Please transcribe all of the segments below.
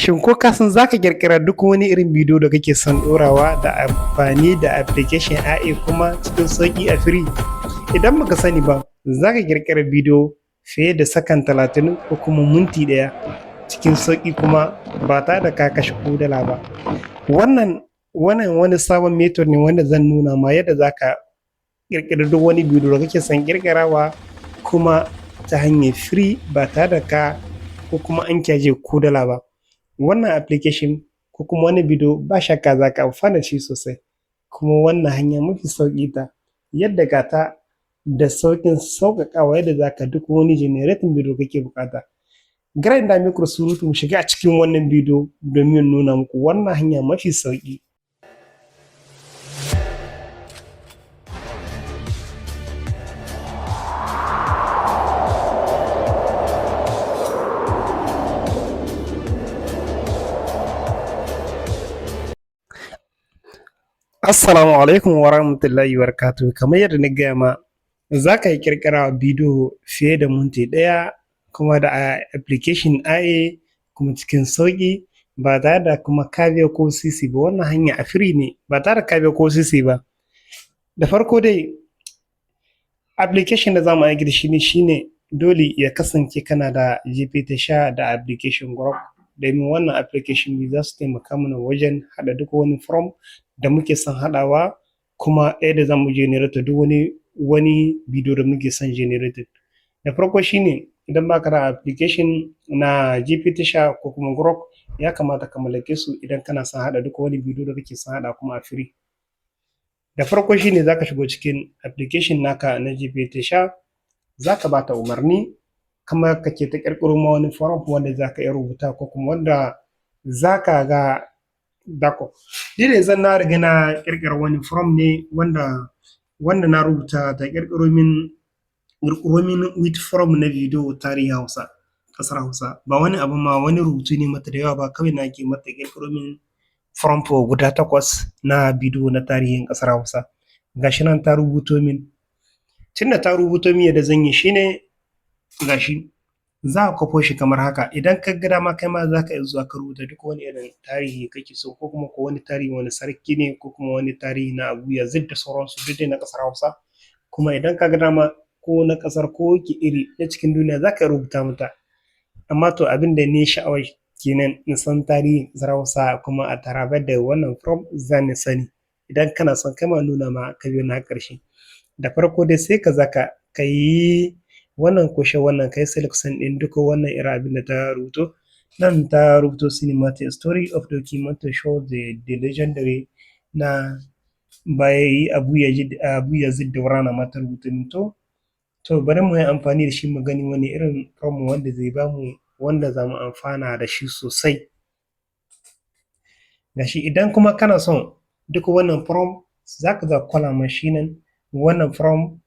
Shin ko ka san za ka ƙirƙira duk wani irin bidiyo da kake son ɗorawa da amfani da application AI kuma cikin sauƙi a free? Idan baka sani ba, za ka ƙirƙira bidiyo fiye da sakan 30 ko kuma minti 1 cikin sauƙi kuma ba tare da ka kashe ko dala ba. Wannan wani sabon method ne wanda zan nuna ma yadda za ka ƙirƙiri duk wani bidiyo da kake son ƙirƙirawa kuma ta hanyar free ba tare da ka ko kuma an caje ko dala ba. Wannan application ko kuma wannan bidiyo, ba shakka za ka amfana da shi sosai, kuma wannan hanya mafi sauƙi ta yadda ga ta da sauƙin sauƙaƙawa yadda za ka duk wani generating bidiyo kake buƙata. Gara in dame ku da surutu, mu shiga a cikin wannan bidiyo domin nuna muku wannan hanya mafi sauƙi. Assalamu alaikum wa rahmatullahi wa barakatuhu. Kamar yadda na gaya ma, za ka yi ƙirƙira bidiyo fiye da minti 1 kuma da application AI kuma cikin sauƙi ba tare da kuma ka biya ko sisi ba. Wannan hanya a free ne, ba tare da ka biya ko sisi ba. Da farko dai, application da za mu aiki da shi ne shine dole ya kasance kana da GPT sha da application Grok, domin wannan application biyu za su taimaka mana wajen haɗa duk wani prompt da muke son haɗawa, kuma yadda za mu generate duk wani bidiyo da muke son generating. Da farko shine, idan baka da application na GPT sha ko kuma Grok, ya kamata ka mallake su idan kana son haɗa duk wani bidiyo da kake son haɗa kuma a free. Da farko shine za ka shigo cikin application naka na GPT sha, za ka ba ta umarni kamar kake ta ƙirƙiro ma wani prompt wanda za ka iya rubuta ko kuma wanda za ka ga dako. Ni da yanzu na riga na ƙirƙira wani prompt ne wanda na rubuta ta ƙirƙiro min with prompt na bidiyo tarihin Hausa, ƙasar Hausa. Ba wani abu ma wani rubutu ne mata da yawa ba, kawai na ke mata ƙirƙiro min prompt guda takwas na bidiyo na tarihin ƙasar Hausa. Gashi nan ta rubuto min. Tunda ta rubuto min, yadda zan yi shine, gashi za ka kwafo shi kamar haka. Idan ka ga dama, kai ma za ka iya zuwa ka rubuta duk wani irin tarihi kake so, ko kuma ko wani tarihi wani sarki ne, ko kuma wani tarihi na Abu Yazid da sauransu, duk dai na ƙasar Hausa. Kuma idan ka ga dama, ko na ƙasar ko wace iri na cikin duniya za ka rubuta mata. Amma to, abin da ni sha'awa kenan in san tarihin ƙasar Hausa, kuma a tare da wannan prompt za ni sani. Idan kana son kai ma nuna ma, ka biyo ni har ƙarshe. Da farko dai, sai ka zaka ka yi wannan kushe, wannan ka yi selection ɗin duka wannan irin abin da ta rubuto. Nan ta rubuto "Cinematic story of document to show the legendary" na by Abu Yazid Daurana ma ta rubuto min. To, bari mu yi amfani da shi mu gani wani irin prompt wanda zai bamu, wanda za mu amfana da shi sosai. Gashi, idan kuma kana son duk wannan prompt, za ka za kwala ma shi nan wannan prompt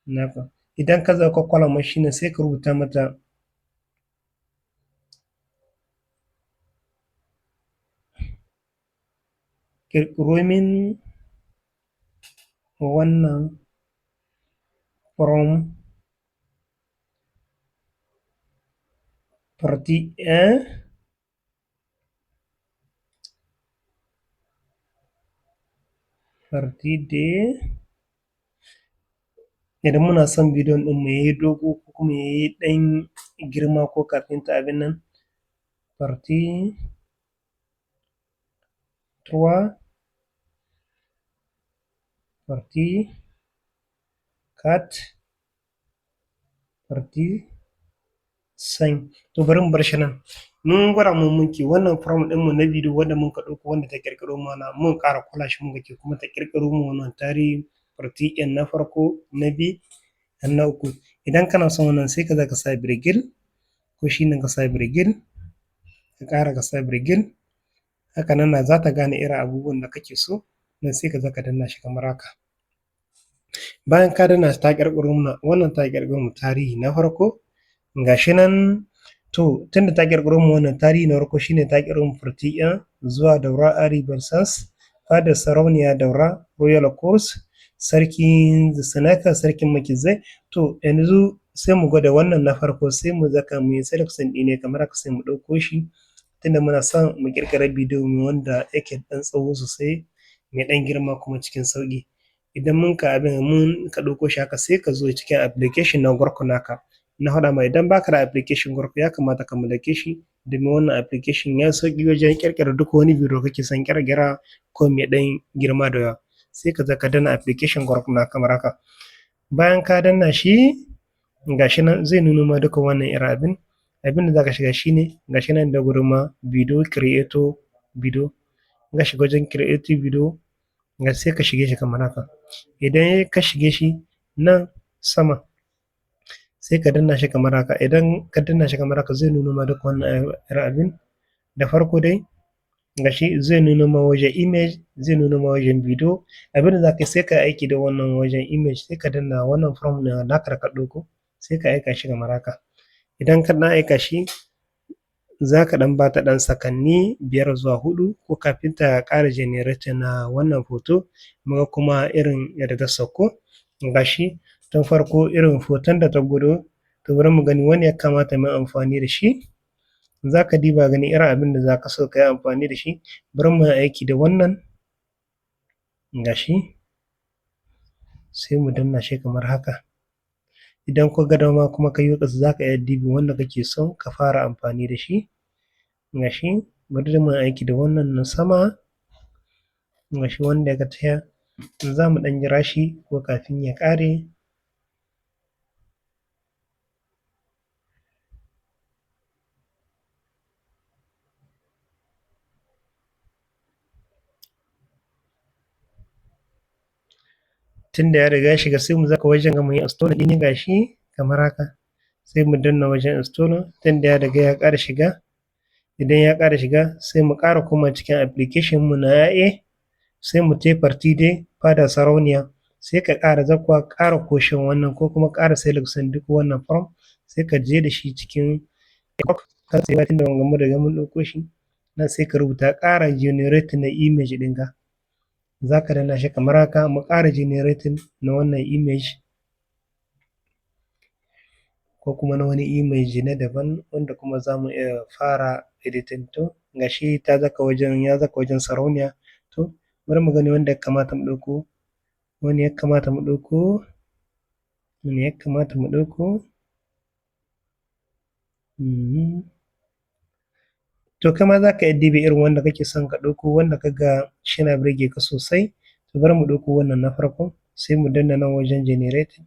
naka. Idan ka zo ka kwala ma shi nan, sai ka rubuta mata "Ƙirƙiro min wannan prompt partie 1, partie 2". Idan muna son bidiyon ɗin mu yayi dogo ko kuma yayi ɗan girma ko kafin ta abin nan, partie 3, partie 4, partie 5. To, bari mu bar shi nan. Mun gwada mu muke wannan prompt ɗinmu na bidiyo wanda muka ɗauko, wanda ta ƙirƙiro mana, mun ƙara kula shi, muka ce kuma ta ƙirƙiro mu wannan tarihi partie ɗin na farko, na biyu, na uku. Idan kana son wannan, sai ka za ka sa virgule, ko shi nan ka sa virgule, ka ƙara ka sa virgule. Haka nan na za ta gane irin abubuwan da kake so. Nan sai ka za ka danna shi kamar haka. Bayan ka danna shi, ta ƙirƙiro mana wannan, ta ƙirƙiro mu tarihi na farko, gashi nan. To, tunda ta ƙirƙiro mu wannan tarihi na farko, shine ta ƙirƙiro mu partie 1 zuwa Daura Ari Renaissance, fadar Sarauniya Daura, Royal Court, Sarkin Sinaka, Sarkin Macizai. To, yanzu sai mu gwada wannan na farko, sai mu zaka mu yi selection ɗin ne kamar haka, sai mu ɗauko shi. Tunda muna son mu ƙirƙira bidiyo wanda yake ɗan tsawo sosai, mai ɗan girma kuma cikin sauƙi. Idan mun ka abin mun ka ɗauko shi haka, sai ka zo cikin application na Grok naka. Na faɗa ma, idan baka da application Grok, ya kamata ka mallake shi, domin wannan application ya sauƙi wajen ƙirƙira duk wani bidiyo kake son ƙirƙira ko mai ɗan girma da yawa. Sai ka zo ka danna application Grok naka kamar haka. Bayan ka danna shi, gashi nan zai nuno ma duka wannan irin abin. Abin da za ka shiga shine gashi nan da gurin ma video creator video. In ka shiga wajen creative video, ga sai ka shige shi kamar haka. Idan ka shige shi nan sama, sai ka danna shi kamar haka. Idan ka danna shi kamar haka, zai nuno ma duka wannan irin abin. Da farko dai gashi zai nuno ma wajen image, zai nuno ma wajen video. Abin da za ka yi, sai ka aiki da wannan wajen image, sai ka danna wannan prompt naka da ka ɗauko, sai ka aika shi kamar haka. Idan ka ɗan aika shi, za ka ɗan ba ta ɗan sakanni 5 zuwa 4 ko kafin ta ƙara generating na wannan hoto, muga kuma irin yadda ta sauko. Gashi tun farko irin hoton da ta gwado. To, bari mu gani wanne ya kamata mu yi amfani da shi. Za ka diba gani irin abin da za ka so ka yi amfani da shi. Bari mu yi aiki da wannan. Gashi, sai mu danna shi kamar haka. Idan ka ga dama kuma ka yo ƙasa, za ka iya dibin wanda kake son ka fara amfani da shi. Gashi, bari mu yi aiki da wannan na sama. Gashi wanda ya tafiya. Za mu ɗan jira shi ko kafin ya ƙare. Tunda ya riga ya shiga, sai mu zaka wajen mu yi installing ɗin. Gashi kamar haka, sai mu danna wajen installing. Tunda ya riga ya ƙara shiga, idan ya ƙara shiga, sai mu ƙara koma cikin application mu na AI, sai mu tai partie dai fada sarauniya, sai ka ƙara zakkuwa ƙara koshin wannan ko kuma ƙara selection duk wannan prompt, sai ka je da shi cikin ka tsaye. Tunda wanga mun riga mun ɗauko shi nan, sai ka rubuta ƙara generating na image ɗinka. Za ka danna shi kamar haka. Mu ƙara generating na wannan image ko kuma na wani image na daban wanda kuma za mu iya fara editing. To, gashi ta zaka wajen, ya zaka wajen sarauniya. To, bari mu gani wanda ya kamata mu ɗauko, wani ya kamata mu ɗauko, wani ya kamata mu ɗauko. To, kai ma za ka iya diba irin wanda kake son ka ɗauko, wanda ka ga shi na burge ka sosai. To, bari mu ɗauko wannan na farko, sai mu danna nan wajen generating.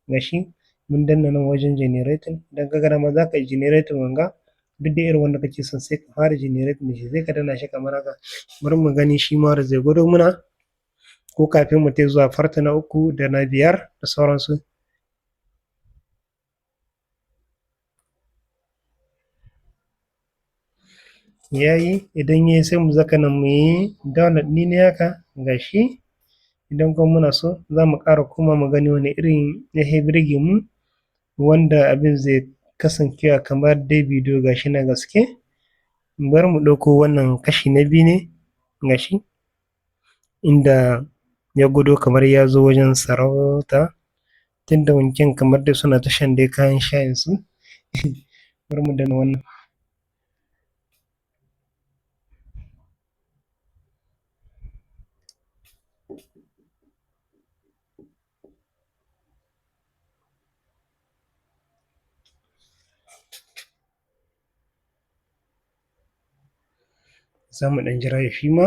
Gashi mun danna nan wajen generating. Idan ka ga dama, za ka yi generating wanga duk da irin wanda kake son, sai ka fara generating da shi, sai ka danna shi kamar haka. Bari mu gani shi ma da zai gwado muna ko kafin mu tai zuwa part na uku da na biyar da sauransu. Yayi. Idan yayi, sai mu zaka nan mu yi download ɗin ne haka. Gashi, idan kuma muna so, za mu ƙara koma mu gani wani irin ya fi burge mu, wanda abin zai kasancewa kamar dai bidiyo gashi na gaske. Bari mu ɗauko wannan kashi na biyu ne. Gashi inda ya gudo kamar ya zo wajen sarauta, tunda wancan kamar dai suna ta shan dai kayan shayin su. Bari mu danna wannan. Za mu ɗan jira shi ma.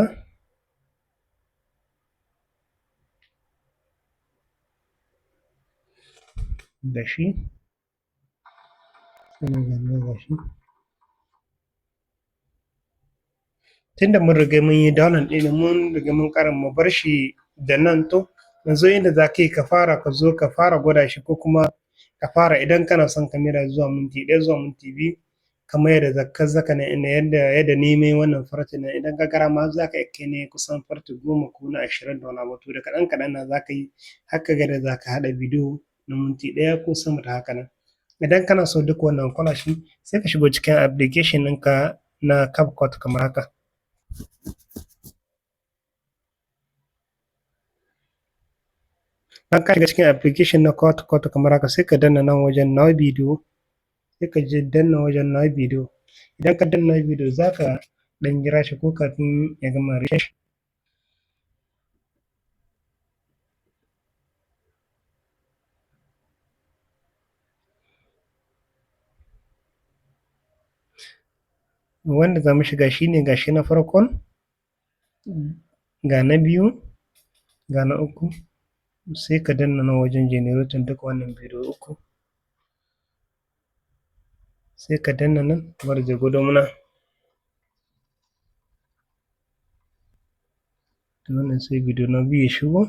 Gashi, gashi tunda mun riga mun yi download ɗin, mun riga mun ƙara, mu bar shi da nan. To, yanzu inda za ka yi ka fara, ka zo ka fara gwada shi, ko kuma ka fara idan kana son ka maida zuwa minti 1 zuwa minti 2, kamar yadda ka zaka na yadda ni nayi wannan part nan. Idan ka ga dama, za ka iya kai ne kusan part 10 ko na 20 da wani abu. To, da kaɗan kaɗan nan za ka yi har ka ga yadda za ka haɗa bidiyo na minti 1 ko sama da haka nan. Idan kana so duk wannan kula shi, sai ka shigo cikin application ɗinka na CapCut kamar haka. Bayan ka shiga cikin application na CapCut kamar haka, sai ka danna nan wajen new video, sai ka je danna wajen new video. Idan ka danna bidiyo, za ka ɗan jira shi ko kafin ya gama refresh. Wanda za mu shiga shine, gashi na farkon, ga na biyu, ga na uku. Sai ka danna nan wajen generating duka wannan bidiyo uku. Sai ka danna nan, bari zai gwado mana. To, wannan sai bidiyo na biyu ya shigo.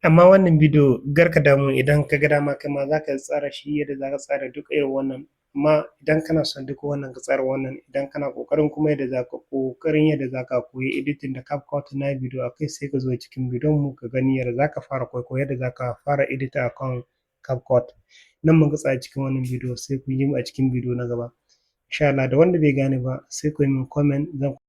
Amma wannan bidiyo, gar ka damu, idan ka ga dama kai ma za ka tsara shi yadda za ka tsara duk irin wannan. Amma idan kana son duk wannan ka tsara wannan, idan kana ƙoƙarin kuma yadda za ka ƙoƙarin yadda za ka koyi editing da CapCut na bidiyo a kai, sai ka zo cikin bidiyon mu ka gani yadda za ka fara kwaikwayo, yadda za ka fara editing akan CapCut. Nan muka tsaya cikin wannan bidiyo, sai ku yi mu a cikin bidiyo na gaba, insha Allah. Da wanda bai gane ba, sai ku yi min comment, zan